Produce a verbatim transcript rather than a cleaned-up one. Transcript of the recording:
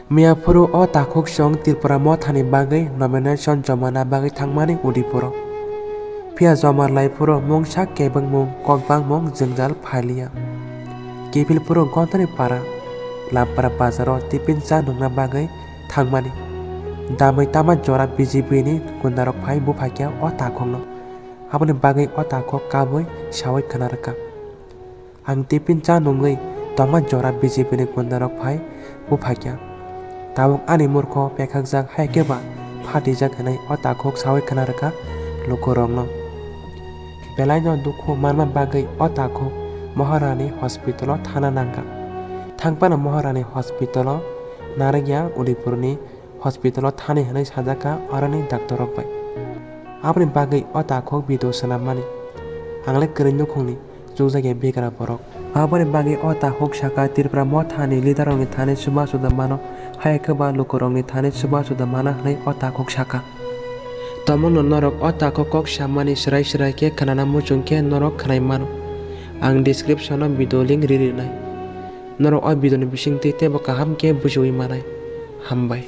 Miyaphuru o takhuk song Tripura mothani bagwi nomination jomana bagwi thangmani Udaipuro. Phiya jomar laiphuru mungsa kebengmung, kokbangmung jwngjal phailiya. Kiphilphuru Gontani para, Lampara bazaro tiffin cha nungna bagwi thangmani. Damwi tama jora B J P ni gundarok phai buphakya o takhukno. Aboni bagwi o takhuk kabwi sawi khna rwkha. Ang tiffin cha nungwi tongma jora B J P ni gundarok phai buphakya. Tabuk ani murkho pekhakjak hai khe ba phatijak hwnwi o takhuk sawi khna rwkha lukurokno. Belaino dukhu manma bagwi o takhuk Maharani hospital-o thana nangkha. Thangphano Maharani hospital-o narwkya Udaipurni hospital-o thani hwnwi sajakha oroni doctor-rok bai. Aboni bagwi o takhuk video swnammani. Ang le kwrwi nukhungni chukjakya bigra borok. Aboni bagwi o takhuk sakha Tripura mothani leader-rokni thani chubachu da mano, hai khe ba lukurokni thani chubachu da mana hwnwi o takhuk sakha. Tamungno norok o takhuk kok samani swrai swrai khe khnana muchung khe norok khwnai mano. Ang description-o video link ri rinai. Norok o video ni bisingtwi teibo kaham khe bujiwi manai. Hambai.